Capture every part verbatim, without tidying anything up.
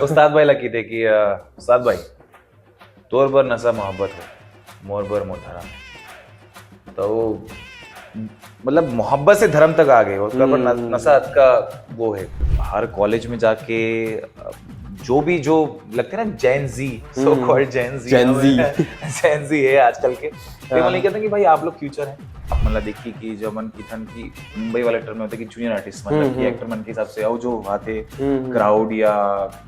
उस्ताद भाई ला कहिथे कि, अ, उस्ताद भाई, तोर बर नशा मोहब्बत हो, मोर बर मोर धरम। तो वो, मतलब, मोहब्बत से धरम तक आ गए, उसका पर न-, हम्म। नशा का वो है। हर कॉलेज में जाके, अ, जो भी, जो लगते हैं ना, Gen Z, so हम्म। Called Gen Z, Gen Z। Gen Z है आजकल के। तो हाँ। मैं कहता कि भाई, आप लोग फ्यूचर हैं। आप मतलब देखिए कि जब मन किथन की मुंबई वाले टर्म में होते कि जूनियर आर्टिस्ट, मतलब हम्म, कि हम्म। एक्टर मन के हिसाब से, और जो आते हम्म, हम्म। क्राउड या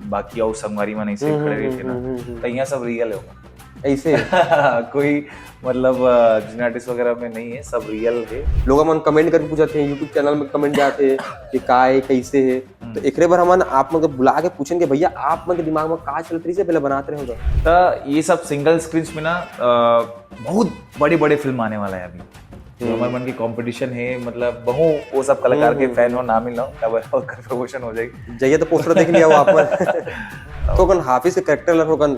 बाकी और संगवारी मन ऐसे हम्म, खड़े हम्म, रहते ना, हम्म, हम्म, हम्म। तो यहाँ सब रियल है वो। ऐसे? कोई मतलब, अ, जूनियर आर्टिस्ट वगैरह में नहीं है, सब रियल है। लोग मन कमेंट करके पूछत हे, YouTube चैनल में कमेंट जात हे कि का है, कैसे है। हम्म। तो एकरे बर हमन आप मन के बुला के पूछन कि भैया, आप मन के दिमाग में का चलत रहिस हे, पहले बनात रहे हो तो? तो ये सब सिंगल स्क्रीन्स में ना, अ, बहुत बड़े-बड़े फिल्म आने वाला है अभी। तो हम्म। हमारे मन की कॉम्पिटिशन है, मतलब, बहु वो सब कलाकार हम्म, के हम्म, फैन हो, हम्म। ना मिल रहा हूँ, तब ओकर प्रमोशन हो जाएगी। जाइए तो पोस्टर देख लिया हो आप मन। तो कन हाफिज के कैरेक्टर ला थोकन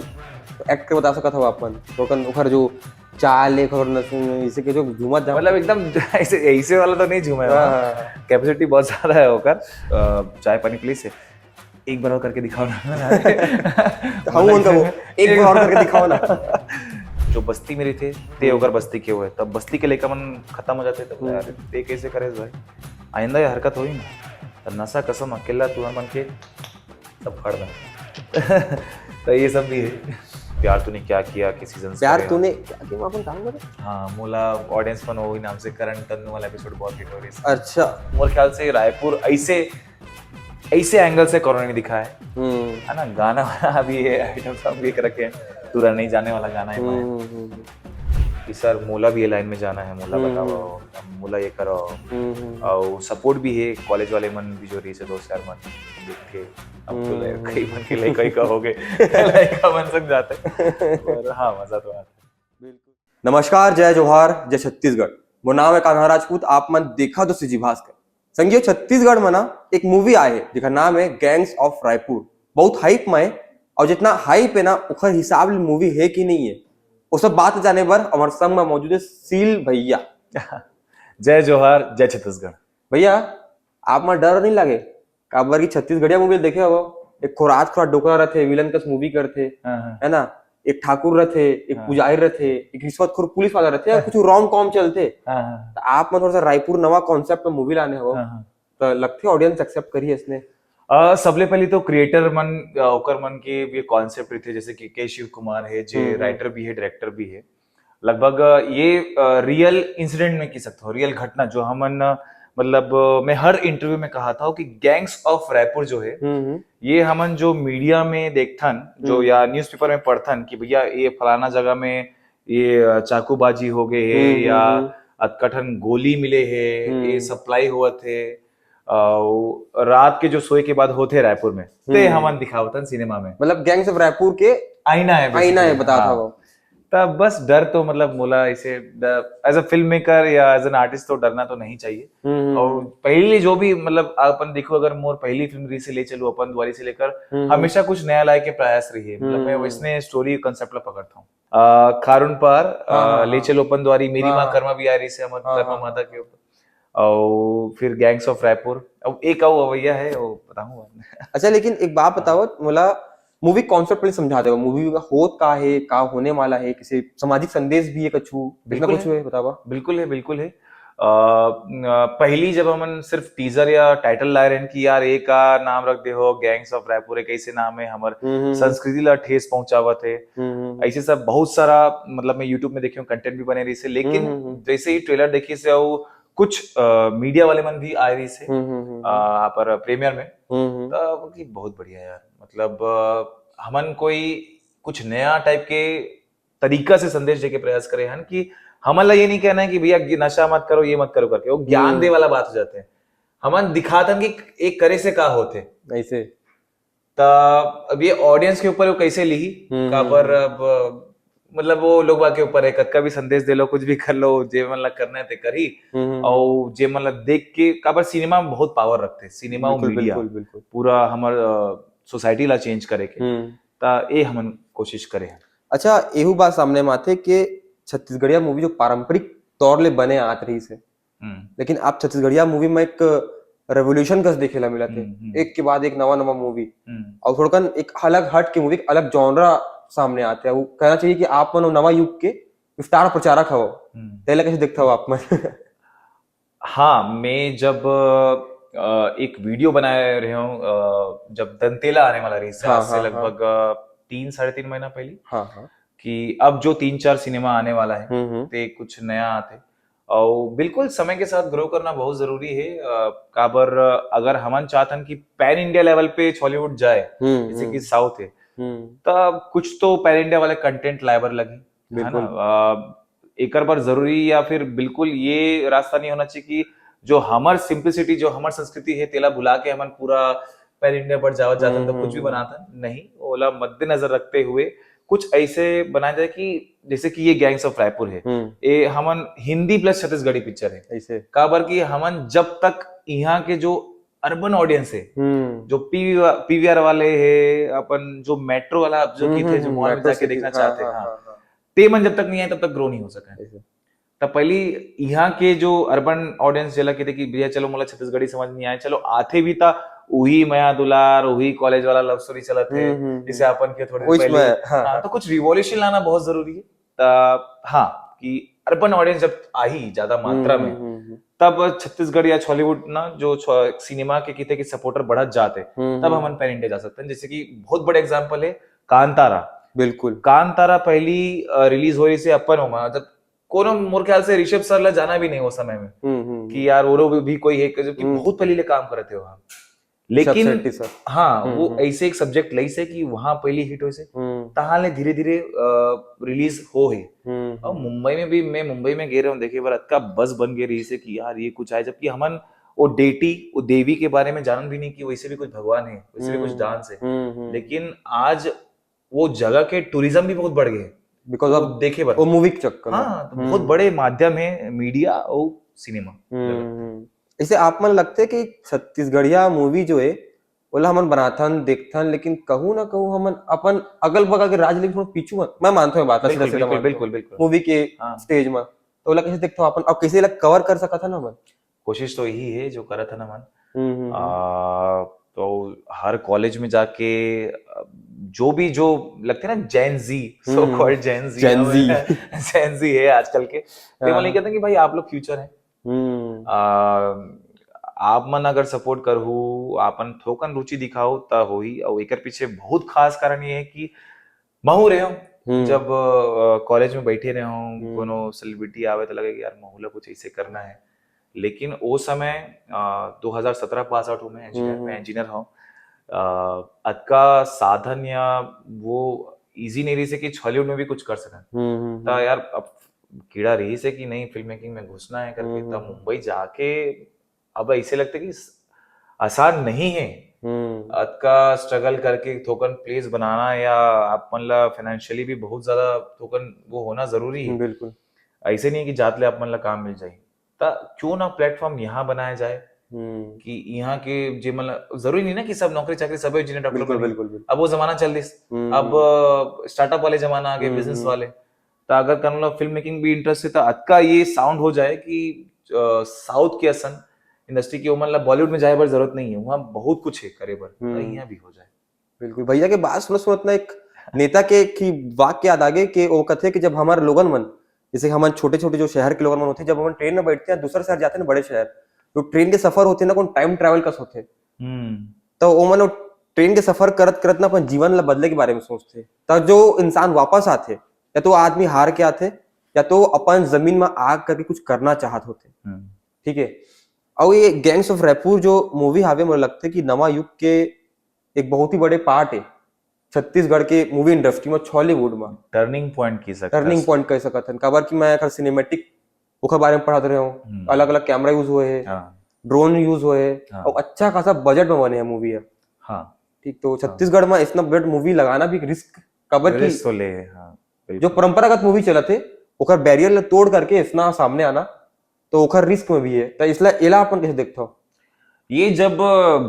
एक्ट के बता सकत हो आप मन? थोकन ओकर जो चाल है, ओकर नस-, इसे के जो झूमत जाम। मतलब, एकदम ऐसे, ऐसे वाला तो नहीं झूमा है हाँ, वहाँ। हाँ, हाँ। कैपेसिटी बहुत ज्यादा है ओकर। अ, चाय पानी प्लीज है। एक बार और करके दिखाओ ना। तो हम उनका वो, एक बार और करके दिखाओ ना। जो बस्ती में रहिथे, ते हम्म। ओकर बस्ती के हुए, तब बस्ती के लइका मन खत्म हो जाते, तब हम्म। यार, ते कैसे करे भाई? आइंदा ये हरकत होई ना, तो नशा कसम अकेला तुहर मन के सब फाड़ देना। तो ये सब भी है। प्यार तूने क्या किया के सीजन प्यार तूने क्या किया, अपन काम करे? हाँ, मोला ऑडियंस मन वही नाम से करण तन्नू वाला एपिसोड बहुत हिट हो रही है। अच्छा। मोर ख्याल से रायपुर ऐसे, ऐसे एंगल से कोरोना ने दिखाया है। हम्म। है ना, गाना वाला भी है, आइटम सॉन्ग भी एक रखे हैं, तू रह नहीं जाने वाला गाना है हम्म, माया। हम्म, हम्म। कि सर, मोला भी ये लाइन में जाना है, मोला हम्म, बताओ, हम्म। मोला ये करो। हम्म, हम्म, हम्म। और सपोर्ट भी है, कॉलेज वाले मन भी जो रही से दोस्त यार मन देखते, अब तो हम्म। कई मन के लइका ही कहोगे, लइका मन संग जाते। पर हाँ, मजा तो आता है। बिल्कुल। नमस्कार, जय जोहार, जय छत्तीसगढ़। मोर नाम है कान्हा राजपूत, आप मन देखत हो सीजी भास्कर। संगियो, छत्तीसगढ़ में ना एक मूवी आए है, जेकर नाम है Gangs of Raipur। बहुत हाइप में है, और जितना हाइप है ना, ओकर हिसाब ले मूवी है कि नहीं है, वो सब बात जाने बर हमारे संग में मौजूद है सील भैया। जय जोहार, जय छत्तीसगढ़। भैया, आप मन डर नहीं लगे? काबर कि छत्तीसगढ़िया मूवी देखे हवो, एक खोरात खोरात डोकरा रथे, विलन कस मूवी करथे, हाँ, हाँ। है ना? एक ठाकुर रथे, एक हाँ। पुजारी रथे, एक रिश्वतखोर पुलिस वाला रथे, और कुछ रोम कॉम चलथे। हाँ, हाँ। तो आप मन थोड़ा सा रायपुर नवा कॉन्सेप्ट में मूवी लाने हवो, हाँ, हाँ। तो लगथे ऑडियंस एक्सेप्ट करही इसने? अ, सबले पहली तो क्रिएटर मन, अ, ओकर मन के ये कॉन्सेप्ट रहिथे, जैसे कि के शिव कुमार है, जे हम्म, हम्म। राइटर भी है, डायरेक्टर भी है। लगभग, अ, ये, अ, रियल इंसिडेंट में कह सकता हूँ, रियल घटना जो हमन, अ, मतलब, अ, मैं हर इंटरव्यू में कहा था कि गैंग्स ऑफ रायपुर जो है, हम्म, हम्म। ये हमन जो मीडिया में देखथन, जो हम्म। या न्यूज़पेपर में पढ़थन कि भैया ये फलाना जगह में ये, अ, चाकूबाजी हो गए है हम्म, हम्म, या हम्म। अतकठन गोली मिले है, हम्म। ये सप्लाई होवत है, अ, वो रात के जो सोए के बाद होथे रायपुर में, ते हम्म। हमन दिखावतन सिनेमा में। मतलब गैंग्स ऑफ रायपुर के आईना है, आईना basically। है, बतात हाँ। हवं। तब बस डर तो, मतलब, मोला इसे ड-, as a filmmaker या as an artist तो डरना तो नहीं चाहिए। हम्म, हम्म, और हम्म। पहली जो भी, मतलब, अपन देखो, अगर मोर पहली फिल्म रही से ले चलू अपन दुआरी से लेकर, हम्म, हम्म। हमेशा कुछ नया लाए के प्रयास रही है। मतलब, मैं हम्म। इसने स्टोरी कॉन्सेप्ट ला पकड़ता हूँ। अ, खारुन पार, अ, हाँ, हाँ, ले हाँ। चलो अपन दुआरी, मेरी हाँ, माँ हाँ। कर्मा भी आ रही से, हमर हाँ, कर्मा हाँ, माता हाँ। के ऊपर। और फिर गैंग्स ऑफ रायपुर, अब एक अउ अवैया है, वो बताऊंगा बाद में। अच्छा, लेकिन एक बात हाँ। बताओ, मोला मूवी कॉन्सेप्ट पहले समझा दो, मूवी में होत का है, का होने वाला है, किसी सामाजिक संदेश भी है कछु, इतना बिल्कुल कुछ है। है, बतावा? बिल्कुल है, बिल्कुल है। अ, न, पहली जब हमन सिर्फ टीजर या टाइटल लाए रहन कि यार, ये का नाम रख दे हो, गैंग्स ऑफ रायपुर, एक ऐसे नाम है, हमर हम्म, हम्म, हम्म। संस्कृति ला ठेस पहुंचावत है। हम्म, हम्म, हम्म। ऐसे सब बहुत सारा, मतलब, मैं YouTube में देखियो, कंटेंट भी बने रही से, लेकिन हम्म, हम्म, हम्म। जैसे ही ट्रेलर देखी से, वो कुछ, अ, मीडिया वाले मन भी आए रही से, हम्म, हम्म, हम्म, अ, हम्म। पर प्रीमियर में, हम्म, हम्म। तो वो कि बहुत बढ़िया यार, मतलब, अ, हमन कोई कुछ नया टाइप के तरीका से संदेश देके प्रयास करे हन कि हमन ला ये नहीं कहना है कि भैया, ये नशा मत करो, ये मत करो करके, वो ज्ञान हम्म। दे वाला बात हो जाते हैं। हमन दिखातन कि एक करे से का होथे। ऐसे। त अब ये ऑडियंस के ऊपर वो कैसे लिही, हम्म, काबर हम्म। अब, मतलब, वो लोग बा के ऊपर है, कतका भी संदेश दे लो, कुछ भी कर लो, जे मन ला करना है ते करही। हम्म, हम्म, और जे मन ला देख के, काबर सिनेमा में बहुत पावर रखते, सिनेमा और बिल्कुल, मीडिया बिल्कुल, बिल्कुल। पूरा हमर, अ, सोसाइटी ला चेंज करे के। हम्म। त ए हमन कोशिश करे हन। अच्छा, एहू बात सामने में आथे कि छत्तीसगढ़िया मूवी जो पारंपरिक तौर ले बने आत रहिस हे, हम्म। लेकिन आप छत्तीसगढ़िया मूवी में एक रेवोल्यूशन कस देखे ला मिलत हे। हम्म, हम्म। एक के बाद एक नवा नवा मूवी, हम्म। और थोड़कन एक अलग हट के मूवी, एक अलग जॉनरा सामने आथे। वो कहना चाहिए कि आप मन नवा युग के स्टार प्रचारक हव। हम्म। तेला कैसे देखथव आप मन? हाँ, मैं जब अ, एक वीडियो बनाए रहे हूँ, अ, जब दंतेला आने वाला रहिस, हाँ, आज से हाँ, लगभग अ, तीन साढ़े तीन महीना पहले, हाँ, हाँ। कि अब जो तीन चार सिनेमा आने वाला है, हम्म, हम्म। ते कुछ नया आथे। और बिल्कुल समय के साथ ग्रो करना बहुत जरूरी है। अ, काबर, अ, अगर हमन चाहतन कि पैन इंडिया लेवल पे हॉलीवुड जाए, हम्म, जैसे कि हम्म। साउथ है, हम्म। तब कुछ तो पैन इंडिया वाले कंटेंट लाइबर लगी, है ना? बिल्कुल। अ, एकर बर जरूरी या फिर बिल्कुल ये रास्ता नहीं होना चाहिए कि जो हमर सिंप्लिसिटी, जो हमर संस्कृति है, तेला भुला के हमन पूरा पैन इंडिया पर जावत जाथन तो कुछ भी हम्म। बनाथन, नहीं, ओला मद्देनजर रखते हुए कुछ ऐसे बनाया जाए कि जैसे कि ये गैंग्स ऑफ रायपुर है, हम्म। ये हमन हिंदी प्लस छत्तीसगढ़ी पिक्चर है। ऐसे। काबर कि हमन जब तक यहाँ के जो अर्बन ऑडियंस है, हम्म। जो पीवी पीवीआर वाले है, अपन जो मेट्रो वाला, आप जो हम्म, की थे, हम्म, जो हम्म, मॉल में मेट्रो जाके सिटी, देखना हाँ, चाहते हाँ, हैं, हाँ, हाँ, हाँ। ते मन जब तक नहीं आए तब तक ग्रो नहीं हो सका है। ऐसे। तब पहली यहाँ के जो अर्बन ऑडियंस जेला कहते कि भैया चलो मोला छत्तीसगढ़ी समझ नहीं आए, चलो आथे भी था, उही मया दुलार, उही कॉलेज वाला लव स्टोरी चलत है, हम्म, हम्म, जैसे हम्म। अपन के थोड़े वही पहले, मैं, हाँ, हाँ, हाँ। तो कुछ रिवॉल्यूशन लाना बहुत जरूरी है। त हाँ, कि अर्बन ऑडियंस जब आही ज्यादा मात्रा हम्म, में, हम्म, हम्म। तब छत्तीसगढ़ या हॉलीवुड ना, जो छ-, सिनेमा के किते के सपोर्टर बढ़त जाते, हम्म, तब हम्म। हमन पैन इंडिया जा सकते हैं। जैसे कि बहुत बड़े एग्जांपल है कांतारा। बिल्कुल। कांतारा पहली रिलीज हो रही से अपन ओमा, मतलब कोनो, मोर ख्याल से ऋषभ सर ला जाना भी नहीं वो समय में हम्म, हम्म, कि यार वो लोग भी कोई है, जबकि हम्म। बहुत पहले ले काम करते हो हम। लेकिन ऋषभ शेट्टी सर। हाँ, हम्म, वो हम्म। ऐसे एक सब्जेक्ट लइस है कि वहां पहली हिट होइस है, हम्म, तहां ले धीरे धीरे रिलीज हो है। हम्म, और हम्म। मुंबई में भी, मैं मुंबई में गे रहे हूँ, देखे बार अतका बस बन गए रही से कि यार ये कुछ आए, जबकि हमन वो डेटी, वो देवी के बारे में जानन भी नहीं कि वैसे भी कुछ भगवान है, वैसे भी कुछ हम्म, डांस है। हम्म, हम्म। लेकिन आज वो जगह के टूरिज्म भी बहुत बढ़ गए हैं। Because वो of देखे बार। वो मूवी के चक्कर में। हाँ, तो हम्म। बहुत बड़े माध्यम है मीडिया और सिनेमा। हम्म, हम्म। इसे आप मन लगथे कि छत्तीसगढ़िया मूवी जो है, ओला हमन बनाथन, देखथन, लेकिन कहूँ ना कहूँ हमन अपन अगल-बगल के राज्य ले थोड़ा पीछू हन। मैं मानथों ये बात ला, बिल्कुल, सीधा-सीधा बिल्कुल, मानथों। बिल्कुल, बिल्कुल। मूवी के हाँ। स्टेज में। तो ओला कैसे देखथो अपन? अब कैसे एला कवर कर सकत हन हमन? कोशिश तो यही है जो करत हन हमन। हम्म, हम्म, हम्म। आ, तो हर कॉलेज में जाके, अ, जो भी, जो लगते हैं ना, Gen Z, so हम्म। called Gen Z, Gen Z। Gen Z है आजकल के। तो हाँ, मैं हाँ। कहते हैं कि भाई, आप लोग फ्यूचर है। हम्म। आ, आप मन अगर सपोर्ट करहू, आपन थोकन रुचि दिखाओ, त होही। और एकर पीछे बहुत खास कारण ये है कि महू रहे हूँ, हम्म। जब, अ, कॉलेज में बैठे रहे हूँ, हम्म। कोनो सेलिब्रिटी आवे तो लगे कि यार, महू ला कुछ ऐसे करना है। लेकिन वो समय, अ, दो हज़ार सत्रह पास आउट हूँ मैं, इंजीनियर, हम्म, मैं हम्म। इंजीनियर हूँ। अ, अतका साधन या वो ईजी नहीं रही से कि हॉलीवुड में भी कुछ कर सकन। हम्म, हम्म, तो हम्म। यार, अब कीड़ा रही से कि नहीं, फिल्म मेकिंग में घुसना है करके, हम्म, तब हम्म। मुंबई जाके अब ऐसे लगता है कि स-, आसान नहीं है। हम्म। अतका स्ट्रगल करके थोकन प्लेस बनाना या आप मन ला फाइनेंशियली भी बहुत ज्यादा थोकन वो होना जरूरी है। बिल्कुल। ऐसे नहीं है कि जात ले आप मन ला काम मिल जाए। त क्यों ना प्लेटफॉर्म यहाँ बनाया जाए हम्म। कि यहाँ के जे मन ला, जरूरी नहीं ना कि सब नौकरी चाकरी, सब इंजीनियर, डॉक्टर बिल्कुल, बने। बिल्कुल, बिल्कुल। अब वो जमाना चल दिस, हम्म, अब हम्म। स्टार्टअप वाले जमाना आ गए, हम्म, बिजनेस हम्म। वाले। त अगर कोनो ला फिल्म मेकिंग भी इंटरेस्ट है, त अतका ये साउंड हो जाए कि, अ, साउथ के असन इंडस्ट्री के ओमन ला बॉलीवुड में जाए बर जरूरत नहीं है, वहाँ बहुत कुछ है करे बर, त हम्म। यहाँ भी हो जाए। बिल्कुल, भैया के बात सुनत सुनत ना एक नेता के एक ही वाक्य याद आ गए कि वो कथे कि जब हमारे लोगन मन, जैसे कि हमन छोटे-छोटे जो शहर के लोगन मन होथे, जब हमन ट्रेन में बैठते हैं, दूसरा शहर जाते हैं ना, बड़े शहर, जो ट्रेन के सफर होथे ना, कोन टाइम ट्रैवल कस होथे। हम्म। तो ओमन वो ट्रेन के सफर करत-करत ना अपन जीवन ला बदले के बारे में सोचथे। त जो इंसान वापस आथे, या तो आदमी हार के आथे, या तो अपन जमीन में आग करके कुछ करना चाहत होथे। हम्म। ठीक है? अउ ये गैंग्स ऑफ रायपुर जो मूवी हावे, मोला लगथे कि नवा युग के एक बहुत ही बड़े पार्ट है छत्तीसगढ़ के मूवी इंडस्ट्री में, छॉलीवुड में। टर्निंग पॉइंट की सकत टर्निंग हस। पॉइंट कह सकत हन, काबर कि मैं एकर सिनेमैटिक ओकर बारे में पढ़त रहे हूँ, हम्म। अलग-अलग कैमरा यूज़ होए हे, हाँ। ड्रोन यूज़ होए हे, हाँ। अउ अच्छा खासा बजट में बने हे मूवी ह। हाँ। ठीक, तो छत्तीसगढ़ में इतना बजट मूवी लगाना भी रिस्क, काबर कि रिस्क तो ले हे, हाँ, बिल्कुल। जो परंपरागत मूवी चलत हे, ओकर बैरियर ल तोड़ करके इतना सामने आना, तो ओकर रिस्क में भी हे। त इसला, एला अपन कैसे देखथव? ये जब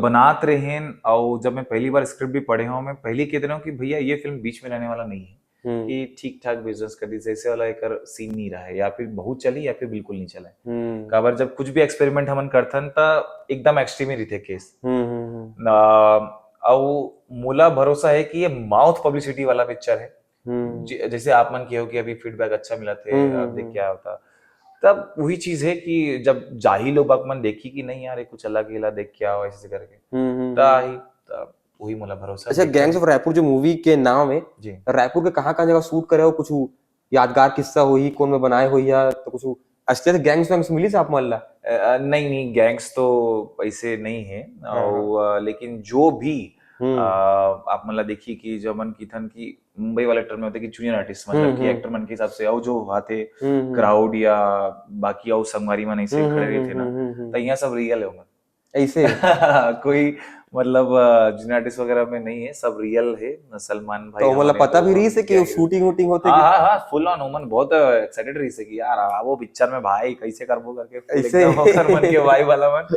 बनात रहेन, अउ जब मैं पहली बार स्क्रिप्ट भी पढ़े हूँ, मैं पहली कह दे रहा हूँ कि भैया, ये फिल्म बीच में रहने वाला नहीं है। हम्म। कि ठीक ठाक बिजनेस कर दी, जैसे वाला एकर सीन नहीं रहा है, या फिर बहुत चली या फिर बिल्कुल नहीं चला है। हम्म। काबर जब कुछ भी एक्सपेरिमेंट हमन करथन त एकदम एक्सट्रीम ही रहिथे केस। हम्म, हम्म, हम्म। अ, अउ मोला भरोसा है कि ये माउथ पब्लिसिटी वाला पिक्चर है। हम्म। ज-, जैसे आप मन किहो कि अभी फीडबैक अच्छा मिला थे, हम्म, आप हम्म, देख हम्म। क्या होता, तब वही चीज है कि जब जाही लोग बाग मन देखी कि नहीं यार, ये कुछ अलग ही ला, देख क्या हो ऐसे करके, हम्म, हम्म, ता हम्म। ही, तब वही मोला भरोसा अच्छा, देखा गैंग्स है। ऑफ रायपुर जो मूवी के नाम है, जी। रायपुर के कहाँ कहाँ जगह शूट करे हो, कुछ यादगार किस्सा होही, कौन में बनाए होही, या तो कुछ असलियत गैंग्स वैंग्स मिली से आप मन ला? अ, नहीं, नहीं, गैंग्स तो ऐसे नहीं है। हाँ, और, अ, लेकिन जो भी, हम्म। अ, आप मन ला देखिए कि जो मन किथन की मुंबई वाले टर्म में होते कि जूनियर आर्टिस्ट, मतलब हम्म, कि हम्म। एक्टर मन के हिसाब से, और जो आते हम्म, हम्म। क्राउड या बाकी और संगवारी मन ऐसे हम्म, खड़े हम्म, रहिथे ना, हम्म, हम्म, हम्म। तो यहाँ सब रियल है उमन। ऐसे? कोई मतलब, अ, जूनियर आर्टिस्ट वगैरह में नहीं है, सब रियल है। सलमान भाई तो मतलब हमारे पता भी तो रही से कि क्या वो शूटिंग वूटिंग होते हाँ, कि? हाँ, हाँ, फुल ऑन उमन बहुत एक्साइटेड रही से कि यार, आ, वो पिक्चर में भाई कैसे करबो करके, फुल ऐसे? एकदम ओकर मन के वाई वाला मन।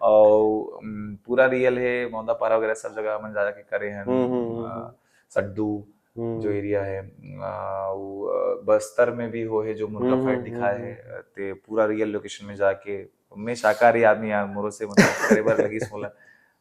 और, उम, पूरा रियल है, मौदा पारा वगैरह सब जगह हमन जाके करे हैं। हम्म, हम्म, हम्म, अ, हम्म। सड्डू हम्म। जो एरिया है, अ, वो, अ, बस्तर में भी हो है जो मुर्गा हम्म, फाइट हम्म, दिखाए हम्म, है, ते पूरा रियल लोकेशन में जाके, मैं शाकाहारी आदमी यार, मोरो से मतलब करे बर लगिस मोला।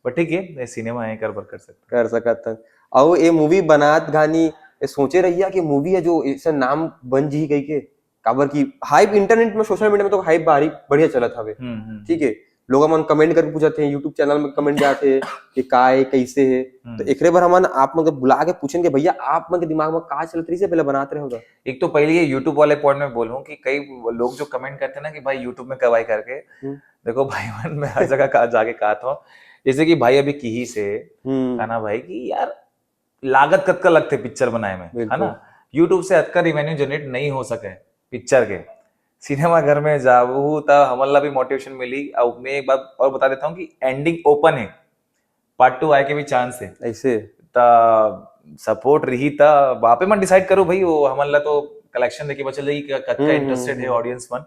बट ठीक है, ये सिनेमा है, कर बर कर सकते। कर सकत हन। अउ ये मूवी बनात घानी ये सोचे रहिया कि मूवी है जो ऐसा नाम बन जी कह के, काबर कि हाइप इंटरनेट में, सोशल मीडिया में तो हाइप भारी बढ़िया चलत हवे, हम्म, हम्म, ठीक है? लोग मन कमेंट करके पूछत हे, YouTube चैनल में कमेंट जात हे कि का है, कैसे है। तो हम्म। एकरे बर हमन आप मन के बुला के पूछेन कि भैया, आप मन के दिमाग में का चलत रही से पहले बनात रहे होगा? एक तो पहले ये YouTube वाले पॉइंट में बोलूं कि कई लोग जो कमेंट करते हैं ना कि भाई YouTube में कब आई करके, हम्म। देखो भाई मन, मैं हर जगह का, जाके कहा था, जैसे कि भाई अभी किही से हम्म। कहना भाई कि यार लागत कतका लगथे पिक्चर बनाए में, है बिल्कुल। ना? YouTube से अतका रेवेन्यू जनरेट नहीं हो सके पिक्चर के। सिनेमा घर में जाबू त हमन ला भी मोटिवेशन मिली। अब मैं एक बात और बता देता हूँ कि एंडिंग ओपन है, पार्ट टू आए के भी चांस है। ऐसे? त सपोर्ट रही त वापे मन डिसाइड करो भाई, वो हमन ला तो कलेक्शन देके बचल जाई कि कतका हम्म, इंटरेस्टेड हम्म, है हम्म। ऑडियंस मन।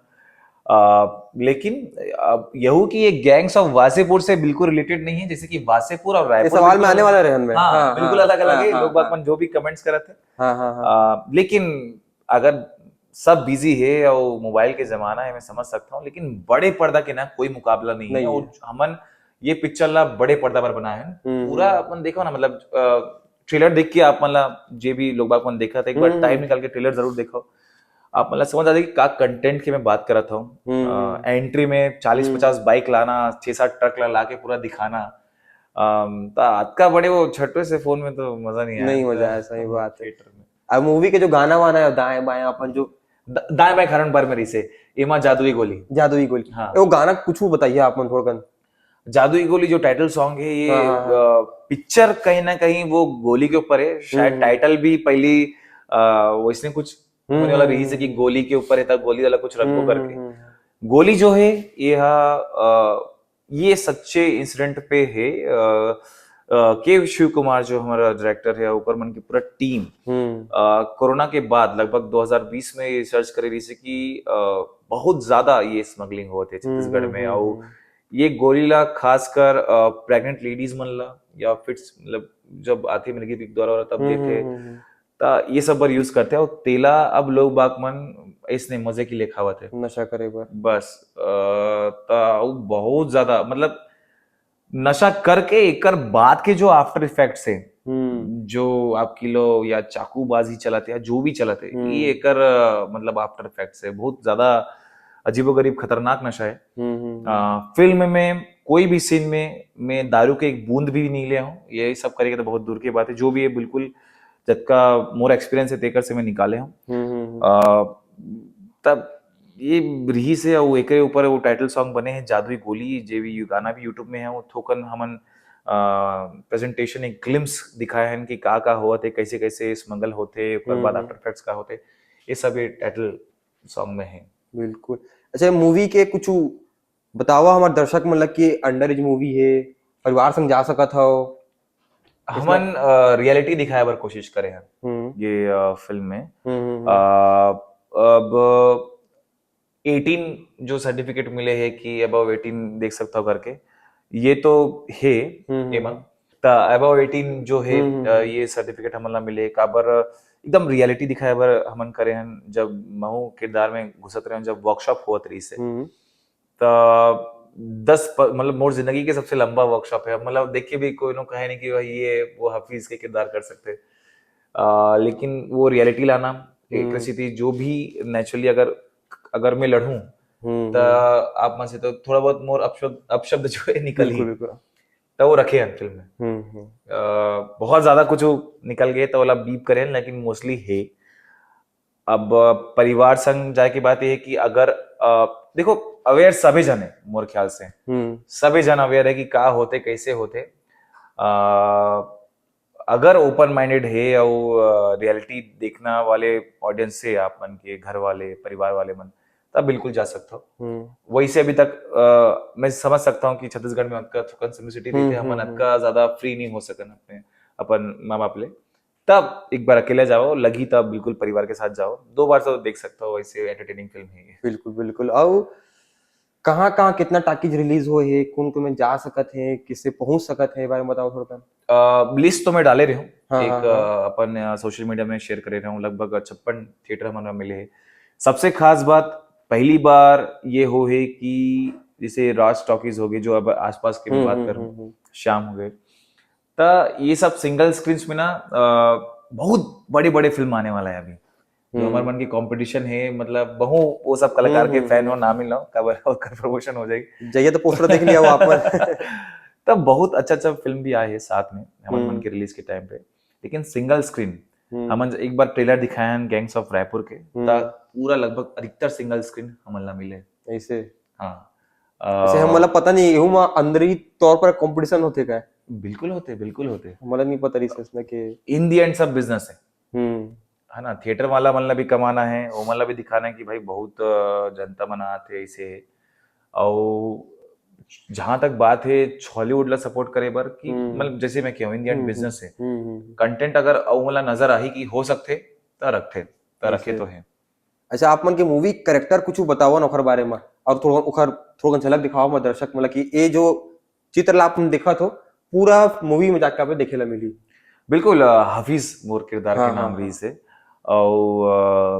आ, लेकिन अब यहू कि ये गैंग्स ऑफ वासेपुर से बिल्कुल रिलेटेड नहीं है, जैसे कि वासेपुर और ये रायपुर सवाल में बिल्कुल आने अलग, वाला रहन में। हाँ, हाँ, बिल्कुल हाँ, अलग अलग हाँ, है। हाँ, लोग बाग हाँ। मन जो भी कमेंट्स करत है, हाँ, हाँ, हाँ। आ, लेकिन अगर सब बिजी है और मोबाइल के जमाना है, मैं समझ सकता हूँ, लेकिन बड़े पर्दा के ना कोई मुकाबला नहीं है। नहीं और है। हमन ये पिक्चर ला बड़े पर्दा पर बनाए हैं। हम्म, पूरा हम्म। अपन देखो ना, मतलब ट्रेलर देख के आप मन ला, जे भी लोग बाग मन देखा था, एक बार हम्म, टाइम हम्म। निकाल के ट्रेलर जरूर देखो, आप मन ला समझ आ जाए कि का कंटेंट के मैं बात करत हूँ। हम्म, अ, हम्म। एंट्री में चालीस हम्म। पचास बाइक लाना, छह सात ट्रक ला, ला के पूरा दिखाना, अम, त अतका बड़े वो छोटे से फोन में तो मजा नहीं आया। नहीं मजा आया, सही बात है। थिएटर में। अब मूवी के जो गाना वाना है, दाएं बाएं अपन जो द-, दाएं बाएं खारन पर मेरी से, एमा जादुई गोली। जादुई गोली। हाँ। वो गाना कुछ बताइए आप मन थोड़ा कन। जादुई गोली जो टाइटल सॉन्ग है, ये, हाँ, हाँ, हाँ। अ, पिक्चर कहीं ना कहीं वो गोली के ऊपर है। शायद हम्म। टाइटल भी पहली, अ, वैसने कुछ हम्म, होने वाला हम्म, रही है कि हम्म। गोली के ऊपर है, तब गोली वाला कुछ रखबो हम्म, करके। हम्म, हम्म। गोली जो है, ये हा, अ, ये सच्चे इंसिडेंट पे है। अ, अ, के शिव कुमार जो हमारा डायरेक्टर है, ओकर मन की पूरा टीम, हम्म। अ, कोरोना के बाद लगभग दो हज़ार बीस में ये सर्च करे रही से कि, अ, बहुत ज्यादा ये स्मगलिंग होत है हम्म, छत्तीसगढ़ हम्म, में, हम्म, और हम्म। ये गोली ला खासकर, अ, प्रेग्नेंट लेडीज मन ला या फिट्स, मतलब जब आती है, मतलब कि दौरा वाला तब हम्म, देते, हम्म, हम्म, हम्म। त ये सब बर यूज करते हैं, और तेला अब लोग बाग मन इसने मजे के लिए खावत है। नशा करे बर। बस, अ, त उ बहुत ज्यादा, मतलब नशा करके एकर बाद के जो आफ्टर इफेक्ट्स है, हम्म। जो आपकी लो या चाकूबाजी चलत है या जो भी चलत है, हम्म। ये एकर, अ, मतलब आफ्टर इफेक्ट्स है, बहुत ज्यादा अजीबोगरीब खतरनाक नशा है। हम्म, हम्म, हम्म। अ, फिल्म में कोई भी सीन में, में दारू के एक बूंद भी नहीं ले हूँ, ये सब करेगा तो बहुत दूर की बात है। जो भी है बिल्कुल जतका मोर एक्सपीरियंस है तेकर से मैं निकाले हूँ। हम्म, हम्म, हम्म। अ, तब ये रही से वो एकरे ऊपर वो टाइटल सॉन्ग बने हैं जादुई गोली, जे भी यू-, गाना भी YouTube में है, वो थोकन हमन, अ, प्रेजेंटेशन एक ग्लिम्स दिखाए हैं कि का का होत है, कैसे कैसे स्मगल होते, ओकर बाद हम्म। आफ्टर इफेक्ट्स का होते, ये सब ये टाइटल सॉन्ग में है। बिल्कुल। अच्छा, मूवी के कुछ बतावा हमारे दर्शक मन लग कि अंडर एज मूवी है, परिवार संग जा सकत हो? हमन, अ, रियलिटी दिखाए बर कोशिश करे हैं हम्म। ये, अ, फिल्म में। हम्म, हम्म, हम्म। अ, अब एटीन जो सर्टिफिकेट मिले है कि अबव एटीन देख सकता हो करके, ये तो है हम्म, हम्म, एमा। हम्म। त अबव एटीन जो हे, हम्म, हम्म, अ, हम्म। ये सर्टिफिकेट हमन ला मिले, काबर एकदम रियलिटी दिखाए बर हमन करे हन। जब महू किरदार में घुसत रहे हन, जब वर्कशॉप होवत रहिस हे, हम्म। त दस प-, मतलब मोर जिंदगी के सबसे लंबा वर्कशॉप हे। मतलब देख के भी कोनो कहे नहीं कि भाई ये वो हफीज के किरदार कर सकथे। अ, लेकिन वो रियलिटी लाना, एक हम्म। तरह से थी, जो भी नेचुरली अगर, अगर मैं लड़ूं, हम्म, त हम्म। आप मन से तो थोड़ा बहुत मोर अपशब्द, अपशब्द जो है निकल ही। बिल्कुल, बिल्कुल। त वो रखे हन फिल्म में। हम्म, हम्म। अ, बहुत ज्यादा कुछ निकल गए त ओला बीप करे हन, लेकिन मोस्टली हे। अब परिवार संग जाए के बात ये है कि अगर, अ, देखो, अवेयर सभी जन है मोर ख्याल से, हम्म। सभी जन अवेयर है कि का होथे, कैसे होथे। अ, अगर ओपन माइंडेड हे अउ, अ, रियलिटी देखना वाले ऑडियंस से, आप मन के घर वाले, परिवार वाले मन, तब बिल्कुल जा सकथो। हम्म। वैसे अभी तक, अ, मैं समझ सकता हूँ कि छत्तीसगढ़ में अतका थोकन सिम्प्लिसिटी हम्म, रहिथे, हमन हम्म, अतका हम्म। ज्यादा फ्री नहीं हो सकन अपने, अपन माँ बाप ले। तब एक बार अकेले जाओ, लगी तब बिल्कुल परिवार के साथ जाओ, दो बार तो देख सकता हो, वैसे एंटरटेनिंग फिल्म है ये। बिल्कुल, बिल्कुल। अउ कहाँ-कहाँ कितना टॉकीज रिलीज होए हे, कोन-कोन में जा सकत हे, किसे पहुँच सकत हे, ए बारे में बताओ थोड़ा कन। अ, लिस्ट तो मैं डाले रहे हूँ, हाँ, एक, हाँ, हाँ। अ, अपन, अ, सोशल मीडिया में शेयर करे रहे हूँ, लगभग छप्पन थिएटर हमन ला मिले हे। सबसे खास बात, पहली बार ये हो हे कि जैसे राज टॉकीज हो गए, जो अब आसपास के मैं हम्म, बात हम्म, करूँ, हम्म, हम्म। श्याम हो गए, त ये सब सिंगल स्क्रीन्स में ना, अ, बहुत बड़े-बड़े फिल्म आने वाला है अभी। जो हम्म। हमर मन के कॉम्पिटिशन है, मतलब, बहु वो सब कलाकार हम्म, के हम्म, फैन हो, हम्म। ना मिलो, काबर ओकर प्रमोशन हो जाएगी। जाइए तो पोस्टर देख लिया हो आप मन। तब बहुत अच्छा-अच्छा फिल्म भी आए है साथ में, हमर मन हम्म। के रिलीज के टाइम पे। लेकिन सिंगल स्क्रीन, हम्म। हमन एक बार ट्रेलर दिखाए हैं गैंग्स ऑफ रायपुर के, हम्म। त पूरा लगभग अधिकतर सिंगल स्क्रीन हमन ला मिले। ऐसे? हाँ। ऐसे हम अ, मतलब पता नहीं, एहू मा अंदरी तौर पर कॉम्पिटिशन होथे का? बिल्कुल होथे, बिल्कुल होथे। हमला नहीं पता रहिस इसने के In the end sub business है। हम्म। है ना? थिएटर वाला मन ला भी कमाना है, ओमन ला भी दिखाना है कि भाई बहुत, अ, जनता मन आत हे, ऐसे हे। अउ जहाँ तक बात है हॉलीवुड ला सपोर्ट करे बर कि हम्म। मतलब जैसे मैं कहूँ, In the end hmm, hmm. Business है। हम्म, हम्म, हम्म। कंटेंट अगर ओमन ला नजर आही कि हो सकथे, त रखथे, त रखे ऐसे। तो है। अच्छा, आप मन के मूवी कैरेक्टर कुछ बताओ ना ओखर बारे में, और थोड़ा ओखर, थोड़ा झलक दिखाओ मैं दर्शक मन ला कि ये जो चित्र ला आप मन देखत हो, पूरा मूवी में जाके आप देखे ला मिली। बिल्कुल, अ, हाफिज मोर किरदार हाँ, के नाम हाँ, रहिस हाँ। हे। अउ, अ,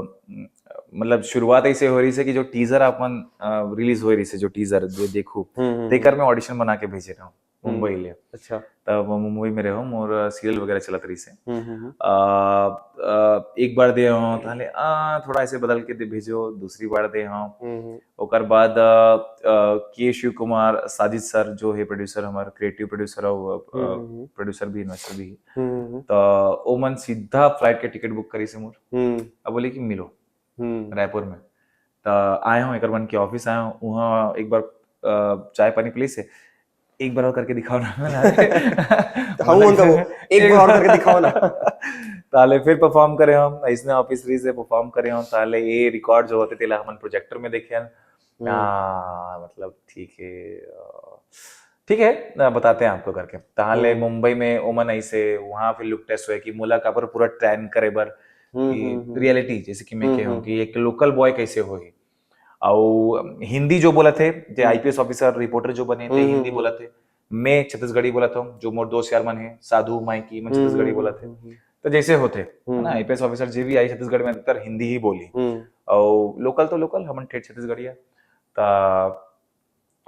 मतलब शुरुआत ऐसे हो रहिस हे कि जो टीजर आप मन, अ, रिलीज होए रहिस हे, जो टीजर जो देखू, हम्म, हम्म, तेकर हम्म। मैं ऑडिशन बना के भेजे रहा हूँ हम्म। मुंबई ले। अच्छा। तब मुंबई में रहो, मोर सीरियल वगैरह चलत रहिस हे। हम्म, हम्म, हम्म। अ, अ, एक बार दे हो, ताले, आ, थोड़ा ऐसे बदल के दे भेजो, दूसरी बार दे हो। हम्म, हम्म। ओकर बाद, अ, अ, के शिव कुमार, साजिद सर जो है प्रोड्यूसर, हमार क्रिएटिव प्रोड्यूसर और, अ, हम्म, हम्म, हम्म। प्रोड्यूसर भी, इन्वेस्टर भी। हम्म, हम्म, हम्म। त ओमन सीधा फ्लाइट के टिकट बुक करिस हे मोर। हम्म। अब बोले कि मिलो हम्म। रायपुर में। त आए हो, एकर मन के ऑफिस आए हो, वहाँ एक बार, अ, चाय पानी पिलिस हे, एक बार और करके दिखाओ ना। त हम उनका वो, एक बार और करके दिखाओ ना। ताले फिर परफॉर्म करे हम, ऐसने ऑफिस रहिस हे, परफॉर्म करे हम, ताले ये रिकॉर्ड जो होथे तेला हमन प्रोजेक्टर में देखे हन। हम्म। हाँ, मतलब ठीक है, अ, ठीक है, अ, बताते हैं आपको करके। ताले हम्म। मुंबई में ओमन ऐसे, वहाँ फिर लुक टेस्ट हुए कि मोला काबर पूरा ट्रेन करे बर, हम्म, कि हम्म, हम्म। रियलिटी, जैसे कि मैं हम्म, कहूँ हम्म। कि एक लोकल बॉय कैसे होही। अउ हिंदी जो बोलत हे, जे हम्म। आईपीएस ऑफिसर, रिपोर्टर जो बने, ते हम्म, हिंदी हम्म, बोलत हे। मैं छत्तीसगढ़ी बोलत हूँ, जो मोर दोस्त यार मन हे, साधु, माइकी, मन हम्म, छत्तीसगढ़ी हम्म, बोलत हे। हम्म, हम्म। तो जैसे होथे, है ना, हम्म। आईपीएस ऑफिसर जे भी आई छत्तीसगढ़ में, अधिकतर हिंदी ही बोली। हम्म। अउ लोकल तो लोकल, हमन ठेठ छत्तीसगढ़िया। त,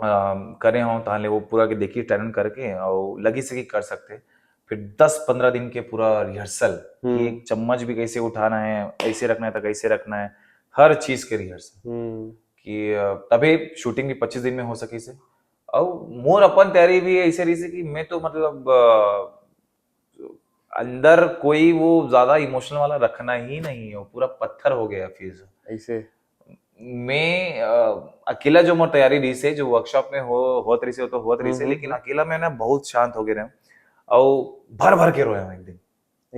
अम, करे हों, ताहले वो पूरा के देखी, टर्न करके, अउ लगिस कि कर सकथे। फिर दस पंद्रह दिन के पूरा रिहर्सल, कि हम्म। एक चम्मच भी कैसे उठाना है, ऐसे रखना है तो कैसे रखना है, हर चीज के रिहर्सल। हम्म। कि, अ, तभी शूटिंग भी पच्चीस दिन में हो सकिस हे। अउ मोर अपन तैयारी भी ऐसे रहिस हे कि मैं तो मतलब, अ, अंदर कोई वो ज्यादा इमोशनल वाला रखना ही नहीं है, वो पूरा पत्थर हो गया फिर। ऐसे? मैं, अ, अकेला जो मोर तैयारी रहिस हे, जो वर्कशॉप में हो, होत रहिस हे, वो तो होत रहिस हे, हम्म, लेकिन हम्म। अकेला मैं ना बहुत शांत हो गए रहे हूँ। अउ भर भर के रोए हूँ एक दिन।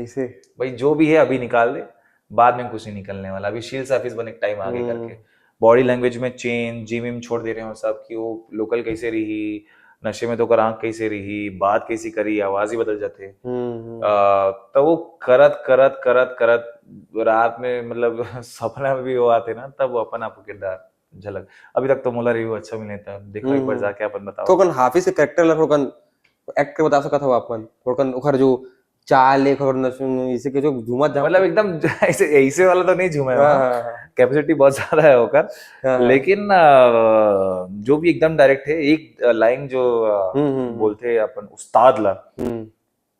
ऐसे? भाई, जो भी है अभी निकाल दे, बाद में कुछ नहीं निकलने वाला, अभी शील्ड सर्फिस बने टाइम आगे हम्म। करके। बॉडी लैंग्वेज में चेंज, जिम विम छोड़ दे रहे हो सब, कि वो लोकल कैसे रही, नशे में तो ओकर आँख कैसे रही, बात कैसे करी, आवाज ही बदल जाते। हम्म, हम्म। अ, तो वो करत, करत, करत, करत रात में, मतलब, सपना में भी वो आते ना, तब वो अपन आपको किरदार झलक। अभी तक तो मोला रिव्यू अच्छा मिले था, देखो एक बार हम्म। जाके अपन बताओ। तो कौन हाफिज के कैरेक्टर ला थोड़ा कन एक्ट के बता सकत हव आप मन, ओकर, ओकर जो चाल है, ओकर नस-, इसे के जो झूमत जाम। मतलब एकदम ऐसे, ऐसे वाला तो नहीं झूमे हाँ, हो, हाँ, हाँ, कैपेसिटी बहुत ज्यादा है ओकर। हाँ, हाँ। लेकिन अ, जो भी एकदम डायरेक्ट है, एक लाइन जो अ, हम्म, हम्म, हम्म। बोलते हैं अपन उस्ताद ला, हम्म,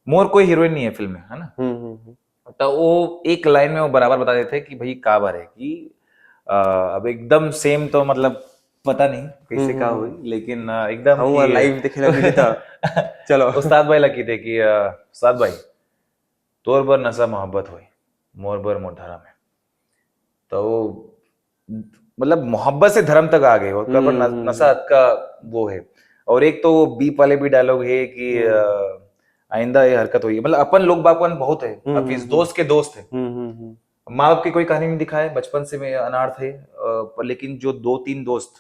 मोर कोई हीरोइन नहीं है फिल्म में, है ना? हम्म, हम्म, हम्म। तो वो एक लाइन में वो बराबर बता देते हैं कि भाई का बार है कि अ, अब एकदम सेम तो मतलब पता नहीं कैसे हम्म, का हम्म, हुई, लेकिन अ, एकदम हम कि वो लाइव देखे लगे थे तो चलो। उस्ताद भाई लगी थे कि अ, उस्ताद भाई, तोर बर नशा मोहब्बत होई, मोर बर मोर धर्म है। तो वो मतलब मोहब्बत से धर्म तक आ गए, उसका पर न- हम्म। नशा का वो है। और एक तो वो बीप वाले भी डायलॉग है कि हम्म। अ, आइंदा ये हरकत होई, मतलब अपन लोग बाग मन बहुत है, हम्म, अभी हम्म, दोस्त के दोस्त है, हम्म, हम्म, हम्म, माँ बाप की कोई कहानी नहीं दिखाए, बचपन से मैं अनाथ है, अ, पर लेकिन जो दो तीन दोस्त,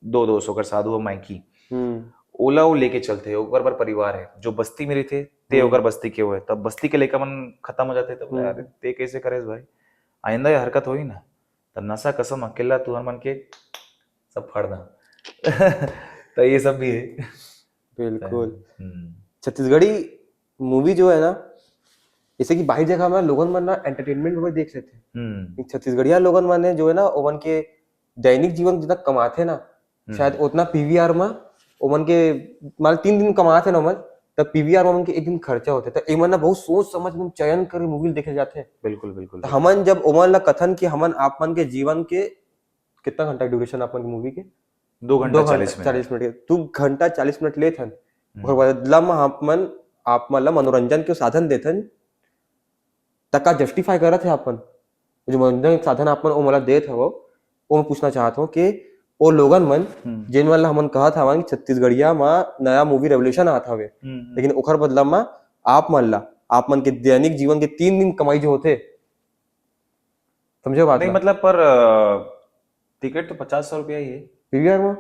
दो दोस्त होकर साधु और माइकी, हम्म, ओला वो लेके चलते हैं, ऊपर पर परिवार है, जो बस्ती में रहते ते हम्म। ओकर बस्ती के हुए, तब बस्ती के लइका मन खत्म हो जाते, तब हम्म। यार ते कैसे करेस भाई, आइंदा ये हरकत होई ना, तब नशा कसम अकेला तुहर मन के सब फाड़ दा। तो ये सब भी है। बिल्कुल। हम्म, छत्तीसगढ़ी मूवी जो है ना, जैसे कि बाहर जगह में लोगन मन ना एंटरटेनमेंट में देख लेते हैं, हम्म, छत्तीसगढ़िया लोगन मन जो है ना, ओमन के दैनिक जीवन जितना कमाते ना, हम्म। शायद उतना पीवीआर में ओमन के, मतलब तीन दिन कमाते ना ओमन, तब पीवीआर में ओमन के एक दिन खर्चा होते। तो एमन ना बहुत सोच समझ में चयन कर मूवी देखे जाते हैं। बिल्कुल बिल्कुल। तो हमन जब ओमन ला कथन कि हमन आप मन के जीवन के कितना घंटा ड्यूरेशन आप मन के मूवी के? दो घंटा दो घंटा चालीस मिनट। चालीस मिनट के, तू घंटा चालीस मिनट लेथन, हम्म। ओकर बदला में आप मन, आप मन ला मनोरंजन के साधन देथन, त का जस्टिफाई करत है आप मन? जो मनोरंजन के साधन आप मन ओमन ला देत हवो, वो मैं पूछना चाहत हूँ कि ओ लोगन मन हम्म। जिन मन ला हमन कहत हवन कि छत्तीसगढ़िया में नया मूवी रेवोल्यूशन आत हवे, हम्म, हम्म। लेकिन ओकर बदला में आप मन ला, आप मन के दैनिक जीवन के तीन दिन कमाई जो होते, समझे बात नहीं ला? मतलब पर अ, टिकट तो पचास सौ रुपया ही है। पीवीआर में?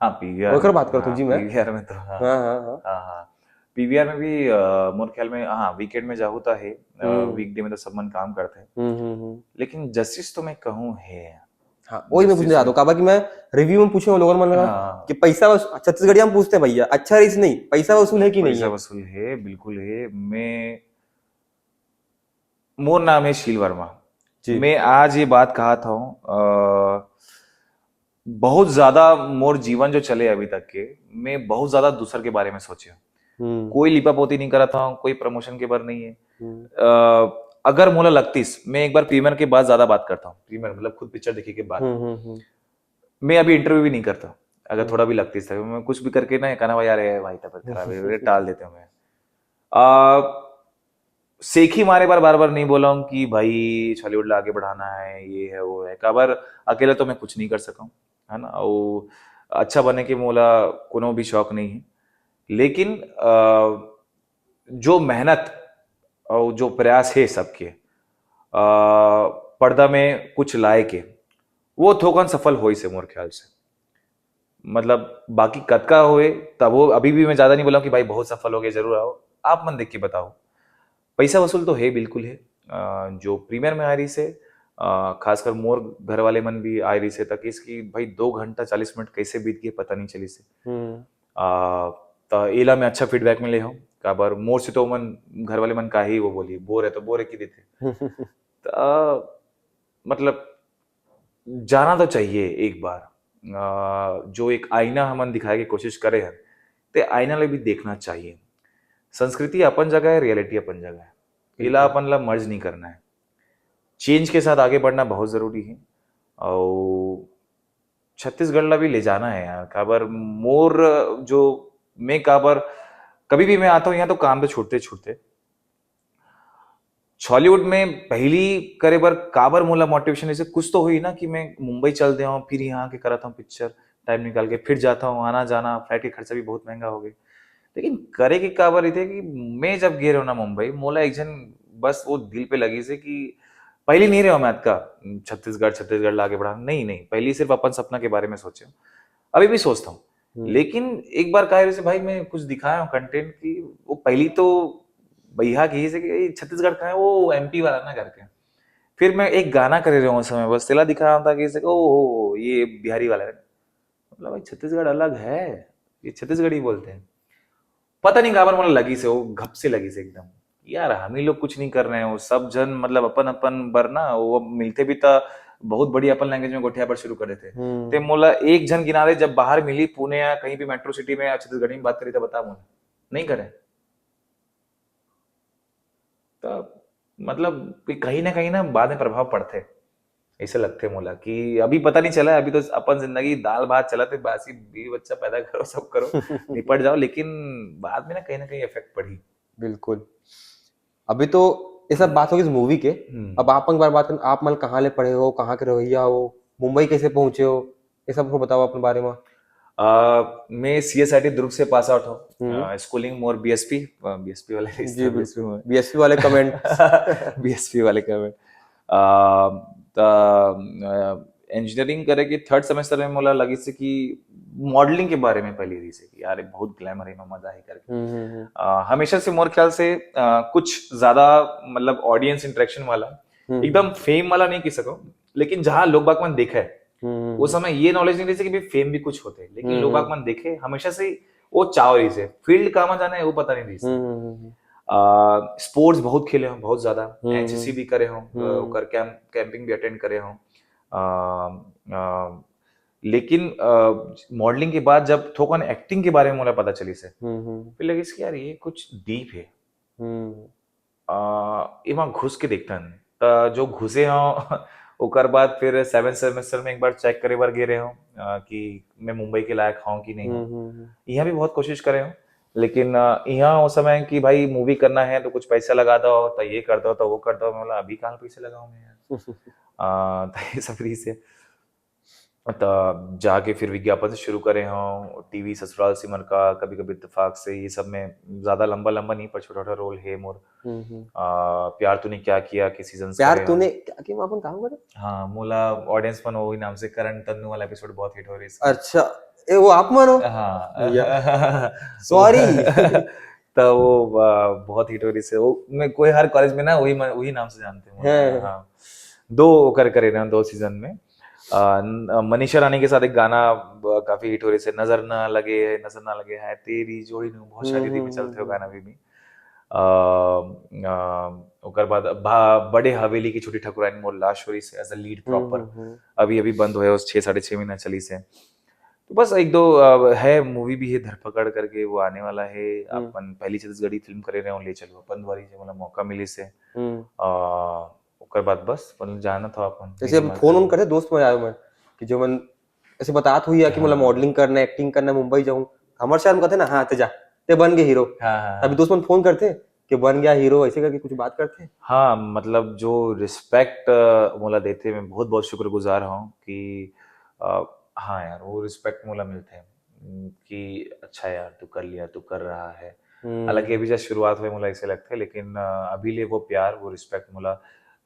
हाँ, पीवीआर ओकर में। बात करत हूँ हाँ, जी मैं। पीवीआर में तो हाँ। हाँ, हाँ, हाँ। हाँ, हाँ। पीवीआर में भी अ, मोर ख्याल में, हाँ, वीकेंड में जाहू तो है, हम्म। वीकडे में तो सब मन काम करते हैं, हम्म, हम्म, हम्म। लेकिन जस्टिस तो मैं कहूँ है। हाँ, वही मैं पूछने जाता हूँ, काबर कि मैं रिव्यू में पूछे हूँ लोगन मन ला हाँ। कि पैसा वस-, छत्तीसगढ़िया में पूछते हैं भैया, अच्छा रहीस नहीं, पैसा वसूल है कि नहीं पैसा है? वसूल है, बिल्कुल है। मैं, मोर नाम है शील वर्मा। जी। मैं आज ये बात कहा था हूँ, अ, बहुत ज्यादा मोर जीवन जो चले अभी तक के, मैं बहुत ज्यादा दूसर के बारे में सोचे हूँ। हम्म, कोई लिपा पोती नहीं करा था, कोई प्रमोशन के बर नहीं है। हम्म, अ, अगर मोला लगतीस, मैं एक बार प्रीमियर के बाद ज्यादा बात करता हूँ, प्रीमियर मतलब खुद पिक्चर देखे के बाद। हम्म, हम्म, हम्म। मैं अभी इंटरव्यू भी नहीं करता, अगर हम्म। थोड़ा भी लगतीस तो मैं कुछ भी करके ना कहना भाई यार ये भाई तबियत खराब है, ये टाल देता हूँ मैं। आ, सेखी मारे बार बार बार नहीं बोला हूँ कि भाई छॉलीवुड ला आगे बढ़ाना है, ये है वो है, काबर अकेला तो मैं कुछ नहीं कर सका हूँ, है ना। वो अच्छा बने के मोला कोनो भी शौक नहीं है, लेकिन आ, जो मेहनत और जो प्रयास है सबके, आ, पर्दा में कुछ लाए के, वो थोकन सफल होइस हे मोर ख्याल से। मतलब बाकी कतका होए, तब वो अभी भी मैं ज्यादा नहीं बोला कि भाई बहुत सफल हो गए, जरूर आओ, आप मन देख के बताओ। पैसा वसूल तो है, बिल्कुल है। अ, जो प्रीमियर में आ रहीस हे, अ, खासकर मोर घर वाले मन भी आ रहीस हे, ताकि इसकी भाई दो घंटा चालीस मिनट कैसे बीत गए पता नहीं चलिस हे। हम्म, आ, त एला मैं अच्छा फीडबैक मिले हो, काबर मोर से तो मन घर वाले मन का ही वो बोली, बोर है तो बोर है की देते। त मतलब जाना तो चाहिए एक बार। आ, जो एक आईना हमन दिखाए के कोशिश करे हैं, ते आईना ले भी देखना चाहिए। संस्कृति अपन जगह है, रियलिटी अपन जगह है, एला बिल्कुल। अपन ला मर्ज नहीं करना है। चेंज के साथ आगे बढ़ना बहुत जरूरी है। और छत्तीसगढ़ ला भी ले जाना है यार, काबर मोर जो मैं काबर कभी भी मैं आता हूँ यहाँ तो काम तो छूटते छूटते छॉलीवुड में पहली करे बर काबर मोला मोटिवेशन ऐसे कुछ तो हुई ना कि मैं मुंबई चल दे हूँ, फिर यहाँ के करत हूँ पिक्चर, टाइम निकाल के फिर जाता हूँ, आना जाना, फ्लाइट के खर्चा भी बहुत महंगा हो गए, लेकिन करे के काबर इथे कि मैं जब गे रहे ना मुंबई, मोला एक झन बस वो दिल पे लगी से कि पहली नहीं रहे मैं अतका छत्तीसगढ़ छत्तीसगढ़ ला आगे बढ़ा, नहीं नहीं, पहली सिर्फ अपन सपना के बारे में सोचे, अभी भी सोचता हूँ। हम्म। लेकिन एक बार कहा जैसे भाई मैं कुछ दिखाया हूँ कंटेंट की, वो पहली तो भैया कही से कि "ये छत्तीसगढ़ का है, वो एमपी वाला ना" करके। फिर मैं एक गाना करे रहे हूँ उस समय, बस तेला दिखा रहा था कि जैसे ओ हो ये बिहारी वाला है। मतलब भाई छत्तीसगढ़ अलग है, ये छत्तीसगढ़ी बोलते हैं। पता नहीं काबर मोला लगिस हे, वो घप से लगिस हे एकदम। यार, हम ही लोग कुछ नहीं कर रहे हैं, वो सब झन, मतलब, अपन अपन बर ना, वो अब मिलथे भी त बहुत बढ़िया अपन लैंग्वेज में गोठियाए बर शुरू कर देथे। हम्म। ते मोला एक झन गिना दे, जब बाहर मिली, पुणे या कहीं भी मेट्रो सिटी में या छत्तीसगढ़ी में बात करी, त बता मोला, नहीं करे। त मतलब कि कहीं ना कहीं ना बाद में प्रभाव पड़थे, ऐसे लगथे मोला कि अभी पता नहीं चला है, अभी तो अपन जिंदगी दाल भात चलत हे, बासी बीवी बच्चा पैदा करो, सब करो, निपट जाओ, लेकिन बाद में ना कहीं ना कहीं इफेक्ट पड़ी। बिल्कुल। अभी तो ये सब बात होगी मूवी के। हम्म। अब आप एक बार बात करें, आप मन कहाँ ले पढ़े हो, कहाँ के रहइया हो, मुंबई कैसे पहुंचे हो, ये सब को बताओ अपने बारे में। आ, मैं सीएसआईटी दुर्ग से पास आउट हूँ। हम्म। स्कूलिंग मोर बीएसपी, बीएसपी वाले जी, बिल्कुल। बीएसपी वाले कमेंट। बीएसपी वाले कमेंट। त इंजीनियरिंग करे के थर्ड सेमेस्टर में मोला लगिस कि मॉडलिंग के बारे में पहली रहिस कि यार, ये बहुत ग्लैमर है, मैं मजा ही करके। हम्म, हम्म, हम्म। आ, हमेशा से मोर ख्याल से आ, कुछ ज्यादा, मतलब, ऑडियंस इंटरेक्शन वाला, हम्म, एकदम फेम वाला नहीं कह सको, लेकिन जहाँ लोग बाग मन देखे, हम्म, वो समय ये नॉलेज नहीं रहिस कि भाई, फेम भी कुछ होथे, लेकिन हम्म, लोग बाग हम्म। मन देखे, हमेशा से वो चाव रहिस हे। फील्ड कहाँ जाना है, वो पता नहीं रहिस। हम्म, हम्म, हम्म। आ, स्पोर्ट्स बहुत खेले हूँ, बहुत ज्यादा। हम्म, एनसीसी हम्म। भी करे हूँ, हम्म। ओकर कैंप, कैंपिंग भी अटेंड करे हूँ। आ, आ, लेकिन मॉडलिंग के बाद जब थोकन एक्टिंग के बारे में मोला पता चलिस हे, हम्म, हम्म, फिर लगिस कि यार, ये कुछ डीप है। हम्म। आ, एमा घुस के देखथन। त जो घुसे हूँ, ओकर बाद फिर सेवन सेमेस्टर में एक बार चेक करे बर गे रहे हूँ, आ, कि मैं मुंबई के लायक हूँ कि नहीं हूँ। हम्म, हम्म, हम्म। यहाँ भी बहुत कोशिश करे हूँ, लेकिन आ, यहाँ वो समय कि भाई, मूवी करना है तो कुछ पैसा लगा दो, तो ये कर दो, तो वो कर दो। मैं बोला, अभी कहाँ पैसे लगाऊँ मैं यार? आ, तो ये सब रहिस हे। त जाके फिर विज्ञापन से शुरू करे हूँ, टीवी ससुराल सिमर का, कभी कभी इत्तेफाक से, ये सब में ज्यादा लंबा लंबा नहीं, पर छोटा छोटा रोल है मोर। हम्म, हम्म। आ, प्यार तूने क्या किया के सीजन प्यार तूने क्या किया, अपन काम करे? हाँ, मोला ऑडियंस मन वही नाम से करण तन्नू वाला एपिसोड बहुत हिट हो रहिस हे। अच्छा, ए, वो आप मानो? हाँ। या। Sorry। तो वो आ, बहुत हिट हो रहिस हे। वो मैं कोई हर कॉलेज में ना वही मन-, वही नाम से जानते हैं। हैं। हाँ, दो ओकर करे रहे हैं, दो सीजन में। आ, न-, मनीषा रानी के साथ एक गाना ब-, काफी हिट हो रहिस हे, नजर ना लगे, नजर ना लगे है तेरी जोड़ी नू, बहुत शादी हम्म, में चलथे वो हम्म, गाना अभी भी। आ, आ, ओकर बाद भा-, बड़े हवेली की छोटी ठकुराइन मोर लाश हो रहिस हे as a lead hmm, proper। हम्म, हम्म। अभी अभी बंद होय हे, छः साढ़े छः महीना चलिस हे। तो बस एक दो आ, है, मूवी भी है धरपकड़ करके, वो आने वाला है। हम्म। अपन पहली छत्तीसगढ़ी फिल्म करे रहे हो, ले चलो अपन द्वारी, जो मतलब मौका मिलिस हे। हम्म। आ, ओकर बाद बस, मतलब, जाना था अपन जैसे अब फोन उन करे दोस्त मन आए मन कि जो मन ऐसे बतात हुई है कि मतलब हाँ। मॉडलिंग करना है, एक्टिंग करना है, मुंबई जाऊं, हमारे शहर में कहते ना, हाँ, ते जा, ते बन गए हीरो। हाँ, हाँ, अभी हाँ। दोस्त मन फोन करते कि बन गया हीरो, ऐसे करके कुछ बात करते? हाँ, मतलब, जो रिस्पेक्ट मोला देथे, मैं बहुत बहुत शुक्रगुजार हूँ कि आ, हाँ यार, वो रिस्पेक्ट मोला मिलथे, उम, कि अच्छा यार, तू कर लिया, तू कर रहा है। हम्म। हालांकि अभी जस्ट शुरुआत हुए, मोला ऐसे लगथे, लेकिन आ, अभी ले वो प्यार, वो रिस्पेक्ट मोला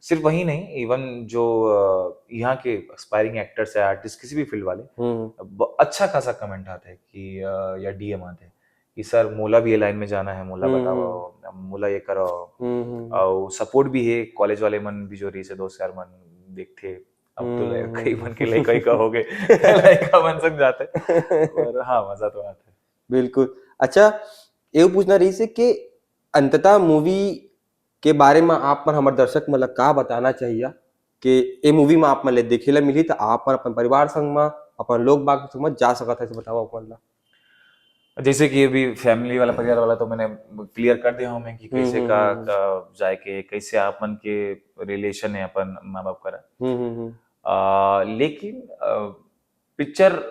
सिर्फ वही नहीं, इवन जो आ, यहाँ के एस्पायरिंग एक्टर्स है, आर्टिस्ट, किसी भी फील्ड वाले, हम्म। ब-, अच्छा खासा कमेंट आथे कि आ, या डीएम आथे कि सर, मोला भी ये लाइन में जाना है, मोला हम्म, बताओ, मोला ये करो। हम्म, हम्म। और सपोर्ट भी है, कॉलेज वाले मन भी जो रहिस हे, दोस्त यार मन देखथे, अब तो ले-, हम्म। कई मन के लइका हो गए, लइका मन संग जाथे। पर हाँ, मजा तो आथे। बिल्कुल। अच्छा, ये पूछना रहिस हे कि अंततः मूवी के बारे में आप मन हमर दर्शक मन ला का बताना चाहिए कि ए मूवी में आप मन ले देखे ला मिली, तो आप मन अपन परिवार संग में, अपन लोग बाग संग में जा सकत है, ऐसे बताओ आप मन ला। जैसे कि अभी फैमिली वाला, परिवार वाला तो मैंने क्लियर कर दिया हूँ मैं कि हम्म, कैसे हम्म, का, हम्म। का जाए के, कैसे अपन के रिलेशन है अपन माँ बाप करा। हम्म, हम्म, हम्म। आ, लेकिन आ, पिक्चर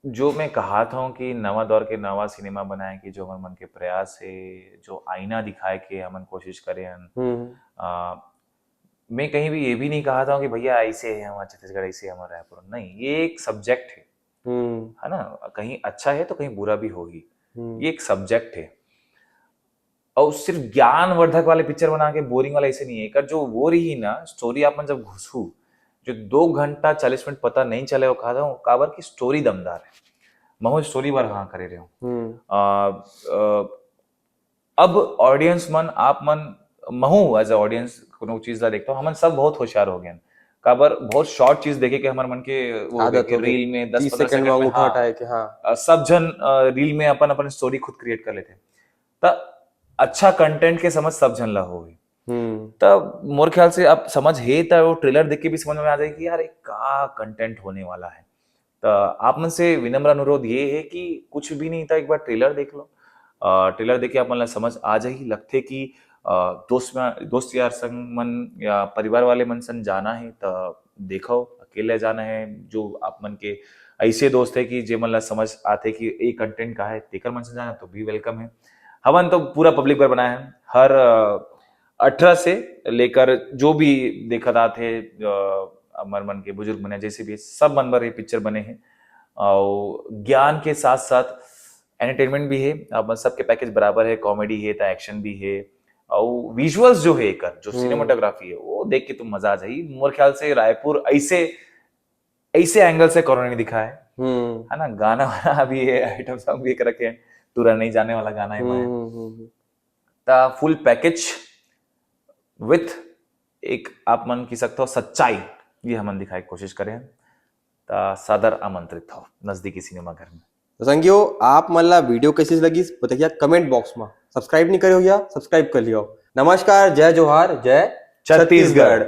जो मैं कहा था कि नवा दौर के नवा सिनेमा बनाए के जो हमर मन के प्रयास है, जो आईना दिखाए के हमन कोशिश करे हन, हम्म। आ, मैं कहीं भी ये भी नहीं कहा था कि भैया ऐसे है हमारा छत्तीसगढ़, ऐसे है हमारा रायपुर। नहीं, ये एक सब्जेक्ट है, हम्म। है ना? कहीं अच्छा है तो कहीं बुरा भी होगी, हम्म। ये एक सब्जेक्ट है। और सिर्फ ज्ञानवर्धक वाले पिक्चर बना के बोरिंग वाला ऐसे नहीं है। एकर जो वो रही ना स्टोरी, आप मन जब घुसू, जो दो घंटा चालीस मिनट पता नहीं चले, वो कहा था, काबर की स्टोरी दमदार है। महू स्टोरी बर हाँ करे रहे हो। हम्म। आ, आ, अब ऑडियंस मन, आप मन, महू एज अ ऑडियंस कोनो चीज ला देखता हूँ, हमन सब बहुत होशियार हो गए। काबर बहुत शॉर्ट चीज देखे के हमर मन के वो हो गया आदत कि हो गई। रील में दस तीस पंद्रह सेकंड सेकंड में में, अंगूठा हाँ, उठाए के। हाँ। अ, सब झन अ, रील में अपन अपन स्टोरी खुद क्रिएट कर लेथे। त अच्छा कंटेंट के समझ सब झन ला होही। हम्म। त मोर ख्याल से आप समझ हे त वो ट्रेलर देख के भी समझ में आ जाए कि यार, ये का कंटेंट होने वाला है। त आप मन से विनम्र अनुरोध ये है कि कुछ भी नहीं त एक बार ट्रेलर देख लो। अ, ट्रेलर देख के आप मन ला समझ आ जाही। लगथे कि अ, दोस्त में, दोस्त यार संग मन या परिवार वाले मन संग जाना है त देखो, अकेले जाना है, जो आप मन के ऐसे दोस्त है कि जे मन ला समझ आथे कि ये कंटेंट का है, तेकर मन से जाना तो भी वेलकम है। हमन तो पूरा पब्लिक बर बनाए हैं, हर अ, अठारह से लेकर जो भी देखत आथे, अ, हमर मन के बुजुर्ग मन है, जैसे भी सब मन बर ये पिक्चर बने हैं। और ज्ञान के साथ साथ एंटरटेनमेंट भी है, अपन सबके पैकेज बराबर है, कॉमेडी है त एक्शन भी है, और विजुअल्स जो है एकर, जो हम्म। सिनेमाटोग्राफी है, वो देख के तुम मजा आ जाही। मोर ख्याल से रायपुर ऐसे, ऐसे एंगल से कोरोना नहीं दिखा है, हम्म। है ना? गाना वाना भी है, आइटम सॉन्ग भी एक रखे हैं, टूरा नहीं जाने वाला गाना है हम्म, माया। हम्म, हम्म, हम्म। त फुल पैकेज विथ एक आप मन की सकते हो सच्चाई, ये हमन दिखाए के कोशिश करें। त सादर आमंत्रित हो नजदीकी सिनेमाघर में। तो संगियो, आप मन ला वीडियो कैसे लगिस, बताइए कमेंट बॉक्स में। सब्सक्राइब नहीं करे हो या सब्सक्राइब कर लियो। नमस्कार, जय जोहार, जय छत्तीसगढ़। छत्तीसगढ़।